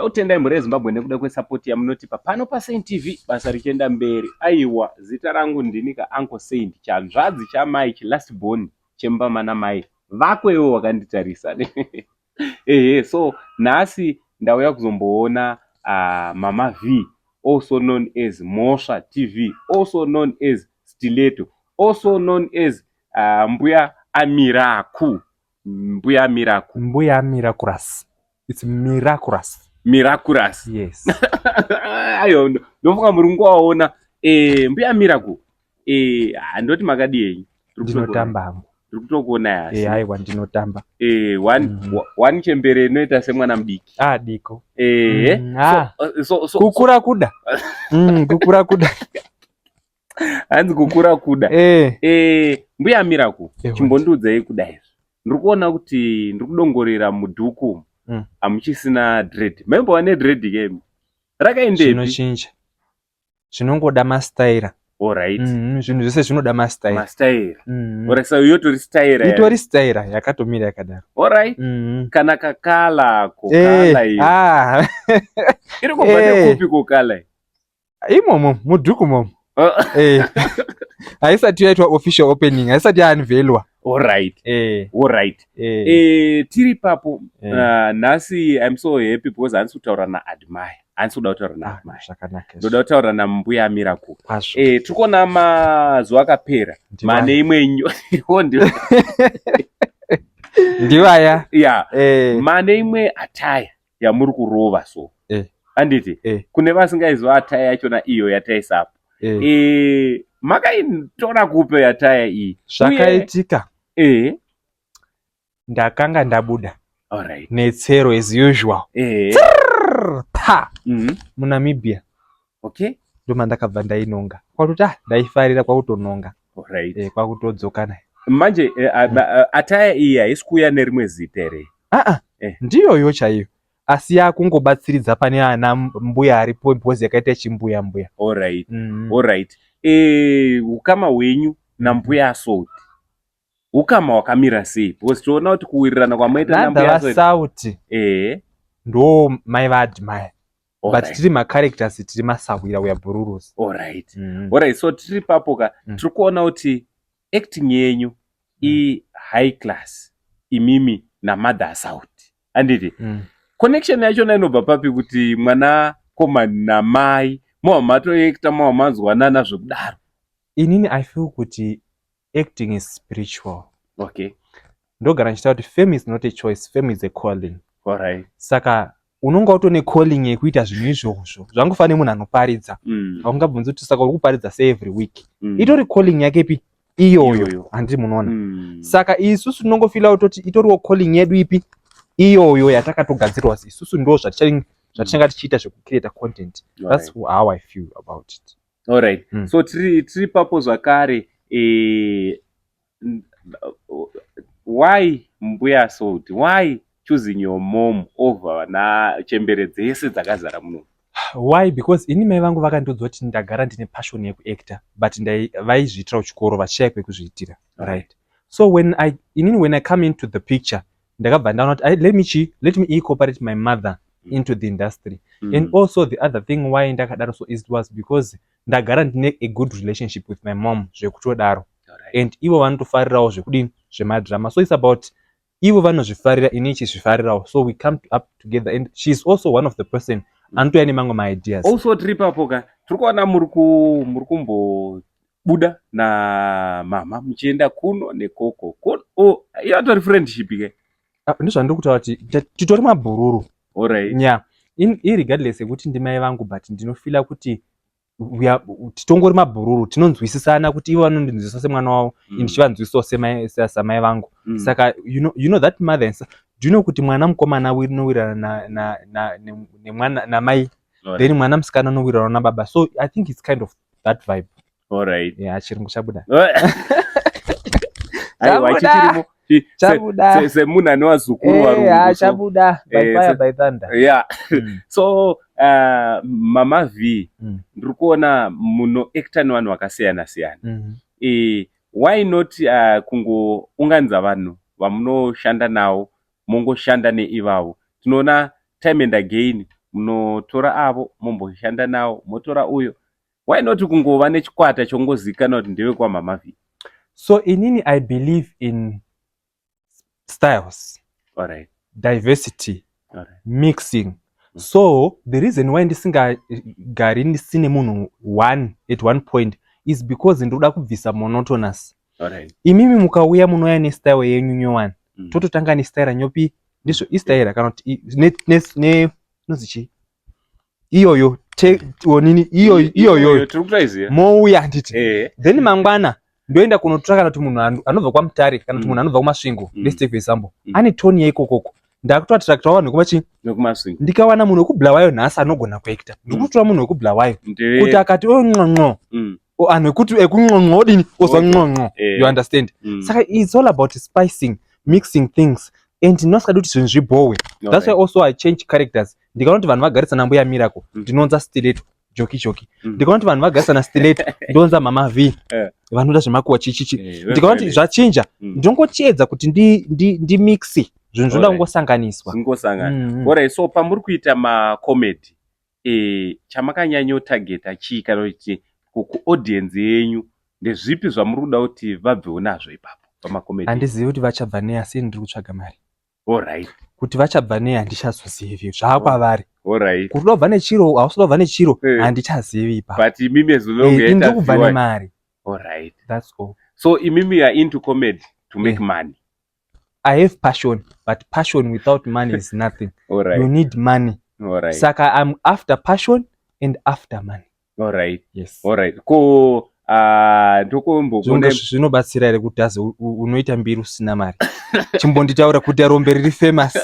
Totendai mhuri yeZimbabwe nekuda kwesapoti yamunotipa pano paSaint TV, basa richienda mberi. Aiwa, zita rangu ndini kaUncle Saint, chanzvadzi chamai, chilast born chemba mana mai vako iwe wakanditarisa. Ehe, so nhasi ndauya kuzomboona Mama V, also known as Mhosva TV, also known as Stiletto, also known as Mbuya Amiraku. Mbuya Miraku. Mbuya Miraculous. It's miraculous. Miraculous. Yes. Ayo, ndofunga muri kungowaona. Mbuya Miracle. Ndoti makadii henyu? Ndinotamba hangu. Ndiri kutokuona asi. Aiwa, ndinotamba. One, one chembere inoita semwana mudiki. Ah, diko. So, so, so, Kukura kuda. Kukura kuda. Hanzi kukura kuda. Mbuya Miracle, chimbondiudzai kuda izvi. Ndiri kuona kuti ndiri kudongorera mudhuku hamuchisina dread. Maimbova nedread kemi? Rakaendepi? Zvinochinja. Zvinongoda mastaira. Alright. Zvinhu zvese zvinoda mastaira. Mastaira. Alright, so iyotori staira. Itori staira yakatomira yakadaro. Alright. Kana kakala kokala iyo. Iri kubva nekupi kokala iyi? Imomo mudhuku momo. Haisati yaitwa official opening, haisati yaunveilwa. Alright. Alright. Tiri papo nhasi I'm so happy because handisi kutaura naAdmire. Handisi kuda kutaura naAdmire. Zvakanaka. Ndoda kutaura naMbuya Miracle. Tiri kuona mazuva akapera mane imwe Ndivaya. Yeah. Mane imwe attire yamuri kurova so. Anditi kune vasingaiziva attire yachona iyo yataisapo. Makaitora kupi attire iyi? Zvakaitika. Ndakanga ndabuda. Alright. Netsero as usual. Pa. MuNamibia. Okay. Ndoma ndakabva ndainonga. Kwakuti ndaifarira kwakutononga. Alright. Kwakutodzoka nayo. Manje attire iyi haisi kuuya nerimwe zita here? Ah. Ndiyoyo chaiyo. Asi yakungobatsiridza pane ana mbuya aripo because yakaita chimbuya mbuya. Alright. Alright. Ukama hwenyu naMbuya Sauti, ukama hwakamira sei? Because toona kuti kuwirirana kwamoita naMbuya Sauti. Sauti. Ndo mai vaAdmire. But tiri macharacters, tiri masahwira, we are bhururus. Alright. Alright, so tiri papo ka, tiri kuona kuti acting yenyu i high class, imimi naMother Sauti. Anditi? Connection yachona inobva papi kuti mwana komana namai mova matoacta, mova manzwanana zvekudaro? Inini I feel kuti acting is spiritual. Okay. Ndogara ndichitaura kuti fame is not a choice, fame is a calling. Alright. Saka unonga utone calling yekuita zvinhu izvozvo. Zvangofanira nemunhu anoparidza. Haungabvunzi kuti saka uri kuparidza sei every week. Itori calling yake ipi? Iyoyo. Handiti munoona. Saka isusu tinongofila kutoti itoriwo calling yedu ipi? Iyoyo yatakatogadzirwa isusu, ndo zvatichange tichiita zvekucreata content. That's how I feel about it. Alright. So tiri papo zvakare, why Mbuya Sauti? Why choosing your mom over vana chembere dzese dzakazara muno? Why? Because ini mai vangu vakandiudza kuti ndagara ndine passion yekuacta, but vaizviitira kuchikoro vachishaya kwekuzviitira, right? So when I inini when I come into the picture, ndakabva ndaona kuti let me incorporate my mother into the industry. And also the other thing why ndakadaro so it was because ndagara ndine a good relationship with my mom zvekutodaro, and ivo vanotofarirawo zvekudini, zvemadrama. So it's about ivo vanozvifarira, ini ichizvifarirawo, so we come up together, and she is also one of the person anotouya nemamwe maideas. Also tiri papo ka, tiri kuona muri kumbobuda namama muchienda kuno nekoko. Oh, iyotori friendship ke? Ndizvandiri kutaura kuti titori mabhururu. Alright. Yeah, irregardless yekuti ndimai vangu, but ndinofila kuti titongori mabhururu, tinonzwisisana kuti ivo vanondinzwisisa semwana wavo, ndichivanzwisisawo samai vangu. Saka you know that mother and son, do you know kuti mwana mukomana unowirirana nemwana namai, then mwana musikana unowirirana nababa? So I think it's kind of that vibe. Alright. Yeah, chirungu chabuda. Aiwa, chichirimo. Chabuda. Semunhu ane vazukuru varungu. Chabuda by fire, by thunder. Yeah. So Mama V, ndiri kuona munoacta nevanhu vakasiyana siyana. Why not kungounganidza vanhu vamunoshanda navo, mongoshanda neivavo? Tinoona time and again. Munotora avo momboshanda navo, motora uyo. Why not kungova nechikwata chongozivikanwa kuti ndevekwamama V? So inini I believe in styles, diversity, mixing. So the reason why ndisingagari ndisine munhu one at one point is because ndinoda kubvisa monotonous. Imimi mukauya munouya nestyle yenyu nyowani, tototanga nestyle nyopi, ndizvo istaira kana kuti nozi chii iyoyo, onini iyoyo iyoyo. Tiri kutoiziva. Mouya, handiti? Then mangwana ndoenda kunotora kana kuti munhu anobva kwaMutare kana kuti munhu anobva kuMasvingo. Let's take for example, ane tone yeikokoko, ndakutoattractawo vanhu vekumachi NekuMasvingo. Ndikawana munhu wekuBulawayo nhasi anogona kuacta, ndikutotora munhu wekuBulawayo kuti akati o nqonqo, o anhu ekuti ekunqonqo odini, ozwa nqonqo. You understand? Saka it's all about spicing, mixing things, and ndinosikadi kuti zvinhu zvibhowe. That's why also I change characters. Ndikaona kuti vanhu vagarisana Mbuya Miracle, ndinounza Stiletto Joki Joki. Ndikaona kuti vanhu vagarisana Stiletto, ndinounza Mama V, vanoda zvemakuwa, chichichi. Ndikaona kuti zvachinja, ndinongochiedza kuti ndimixe zvinhu zvinoda kungosanganiswa. Zvingosangana. Alright, so pamuri kuita macomedy, chamakanyanyotageta chii, kana kuti kuaudience yenyu ndezvipi zvamuri kuda kuti vabvewo nazvo ipapo pamacomedy? Handizivi kuti vachabva nei, asi ndiri kutsvaga mari. Kuti vachabva nei handichazozivi, zvaakwavari. Kuti uda kubva nechiro, hausi kubva nechiro, handichazivi ipapo. But imimi as long Ini ndiri kubva nemari. That's all. So imimi you are into comedy to make money? I have passion, but passion without money is nothing. You need money. Saka I'm after passion and after money. Yes. Alright, ko ndokumbokune Zvinobatsira here kuti azi unoita mbiri usina mari? Chimbonditaura kuti rombe riri famous.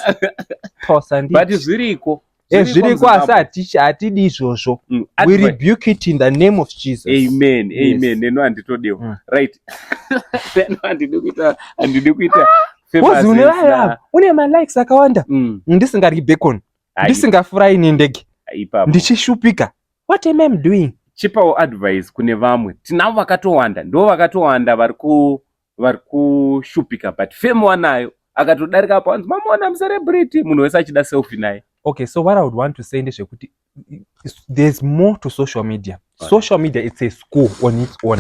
Tosa. But zviriko. Zviriko, asi hatidi izvozvo. We rebuke it in the name of Jesus. Amen, amen. Neno handitodiwa. Right, neno handidi kuita. Wozi une vaya une malikes akawanda, ndisingaryi bacon, ndisingafurayi nendege, ndichishupika, what am I doing? Chipawo advice kune vamwe tinavo vakatowanda, ndo vakatowanda vari kushupika, but fame wanayo, akatodarika apo anzi mamuona mucelebrity, munhu wese achida selfie naye. Okay, so what I would want to say ndezvekuti there's more to social media. Social media, it's a school on its own.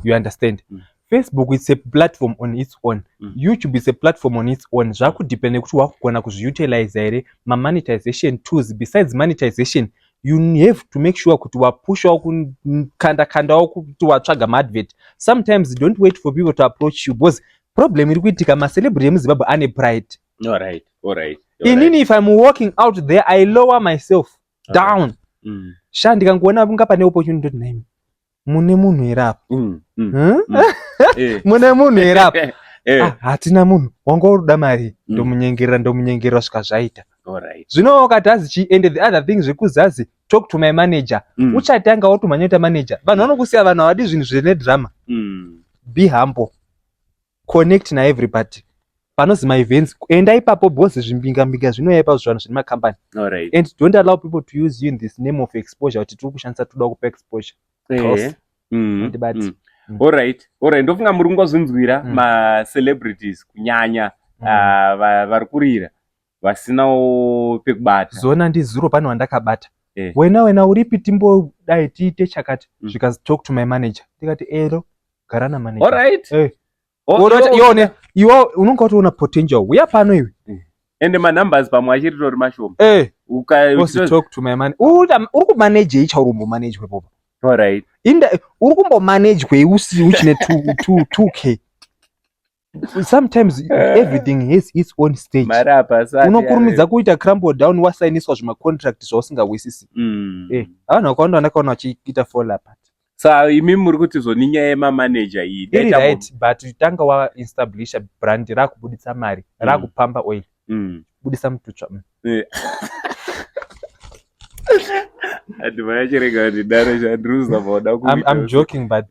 You understand? Facebook, it's a platform on its own. YouTube is a platform on its own. Zvakudependa kuti wakugona kuzviutilize here, mamonetization tools. Besides monetization, you have to make sure kuti wapushawo, kukanda kandawo, kuti watsvaga maadvert. Sometimes don't wait for people to approach you, because problem iri kuitika, macelebrity emuZimbabwe ane pride. Inini, if I'm walking out there, I lower myself down. Sha, ndikangoona kunga pane opportunity, ndoti, "Naimi, mune munhu here apa?" Hmm? "Mune munhu here apa?" "Ah, hatina munhu." "Wanga uri mari?" Ndomunyengerera, ndomunyengerera svika zvaita. Zvino ukati azi chi, and the other thing zvekuzazi talk to my manager, uchatanga watomhanya kuita manager, vanhu vanokusiya. Vanhu havadi zvinhu zvine drama. Be humble, connect naeverybody. Panozi maevents, enda ipapo, because zvimbinga mbinga zvinouya ipapo, zvanhu zvine makambani. And don't allow people to use you in this name of exposure, kuti tiri kushandisa, toda kupa exposure. Handibati. Alright, ndofunga muri kungozvinzwira, macelebrities kunyanya, ah, vari kurira vasinawo pekubata. Zona ndizuro pane wandakabata. "Wena, wena, uripi? Timbodai tiite chakati." Zvikazi, "Talk to my manager." Ndikati, "Ero, gara namanager." Oh, Ione iwe unonga watoona potential, uya pano iwe. Ende manumbers pamwe achiri tori mashoma. Ozi, "Talk to my man." Uri kumanejei chauri kumbomanejwe popa? Inda uri kumbomanejwei usi uchine 2K? Sometimes everything has its own stage. Mari apa asati Unokurumidza kuita crumble down, wasainiswa zvimacontract zvausingahwisisi. Vanhu vakawanda vandakaona vachiita fall apart. Sa imi muri kuti zvoni nyaya yemamanager iyi Iri right, but tanga waestablisha brand rakubuditsa mari, rakupamba oil, budisa mututsva. Handima yachirega ndidaro chandiri kuzama kuda. I'm joking, but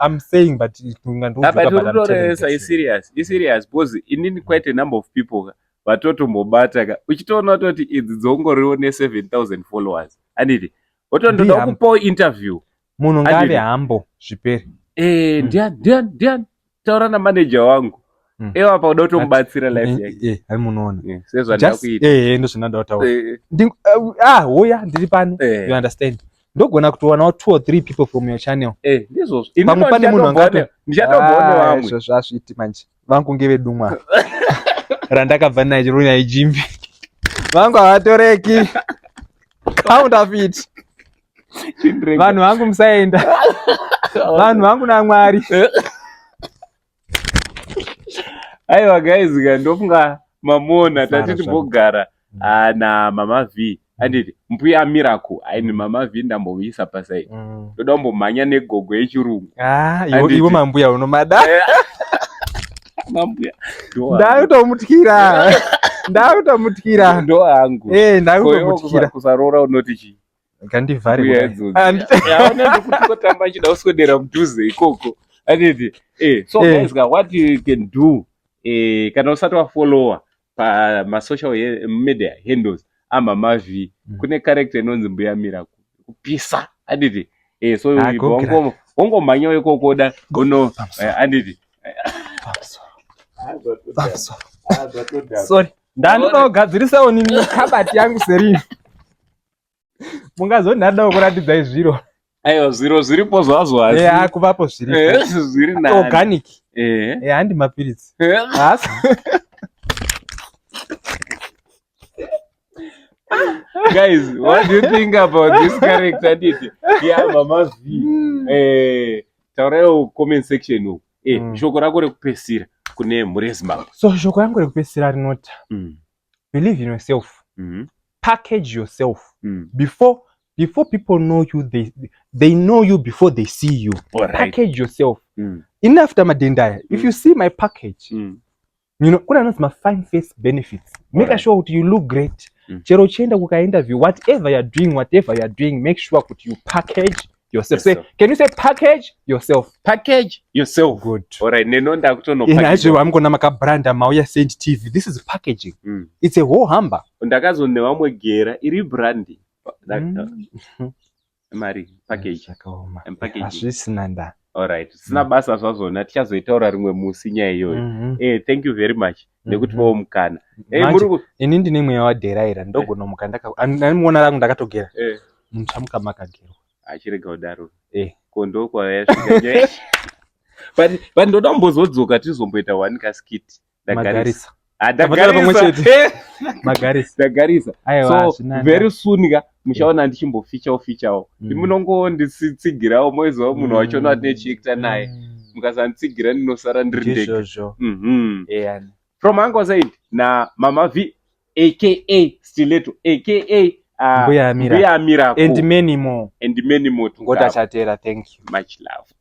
I'm saying, but But uritorevesa, iserious, iserious, because inini quite a number of people ka vatotombobata ka, uchitoona kutoti idzi dzongoriwo ne7000 followers, anditi otondoda kupawo interview. Munhu ngaave hambo, zvipere. Ndiani, ndiani, ndiani, taura namanager wangu. Ivo apa uda kutomubatsira life yake. Ari munoona. Sezvandakuita. Ndozvandada kutaura. Ah, hoya ndiri pano. You understand? Ndogona kutowanawo two or three people from your channel. Ndizvozvo. Pamwe pane munhu angato Ndichatobvawo nevamwe. Izvozvo hazviiti manje. Vangu ngevedumwa randakabva naye runaijimbi. Vangu havatoreki. Counterfeit. Vanhu vangu musaenda. Vanhu vangu naMwari. Aiwa guys, ka ndofunga mamuona tati timbogara na Mama V, anditi Mbuya Miracle. Aini Mama V ndambomuisa paside. Ndoda kumbomhanya negogo yechirungu. Ah, iwe mambuya unomada. Mambuya. Ndakutomutyira. Ndakutomutyira. Ndo hangu. Ndakutomutyira. Kusaroora unoti chii? Ngandivhare. Mbuya idzodzo. Yaona ndikuti kotamba achida kuswedera mudhuze ikoko. Anditi so guys ka, what you can do, kana usati wafollowa pamasocial media handles aMama V, kune character inonzi Mbuya Miracle kupisa, anditi? So Ah, go. Wongomhanyawo ikoko da uno, anditi? Sorry. Ndanoda kugadzirisawo nini kabati yangu serini. Mungazondada kuratidzai zviro. Aiwa, zviro zviripo zvazvo, asi Kuvapo zviripo. Zviri nani. Organic. Handi mapiritsi. Asi Guys, what do you think about this character, anditi? Yeah, Mama V. Tauraiwo comment section uku. Shoko rako rekupedzisira kune mhuri yeZimbabwe. So shoko rangu rekupedzisira rinoti, believe in yourself. Package yourself. Before people know you, they know you before they see you. Package yourself. In after madendaya, if you see my package, kuna anonzi ma-fine face benefits. Make sure kuti you look great. Chero uchienda kukainterview, whatever you're doing, whatever you're doing, make sure kuti you package yourself. Say, Yourself. can you say "package yourself"? Package yourself. Good. Alright, neno ndakutono. Naizvo amukona makabranda mauya Saint TV. This is packaging. It's a whole hamba. Ndakazone vamwe gera iri branding. Mari package. Zvakaoma. Packaging. Hazvisina nda. Alright, sina basa zvazvona, tichazoitaura rimwe musi nyaya iyoyo. Thank you very much nekutipawo mukana. Manje, Muri ini ndine mweya wadheraira, ndogona muka ndanimuona rangu ndakatogera. Muchamuka makagerwa. Achirega kudaro. Ko ndokwayasvika nyaya. But ndoda kumbozodzoka tizomboita one kaskit. Ndagarisa. Magarisa. Ah, Tabatana pamwe ndagarisa. chete. Magarisa. Ndagarisa. Aiwa, So hazvina. very soon ka muchaona ndichimbofichawo fichawo. Munongonditsigirawo moiziva munhu wachona watine naye. Mukasanditsigira ndinosara ndiri ndega. Ndizvozvo. From Uncle Saint na Mama V aka Stiletto aka Mbuya Miracle. Mbuya Miracle And many more. And many more to Ngota come. chatera, thank you. Much love.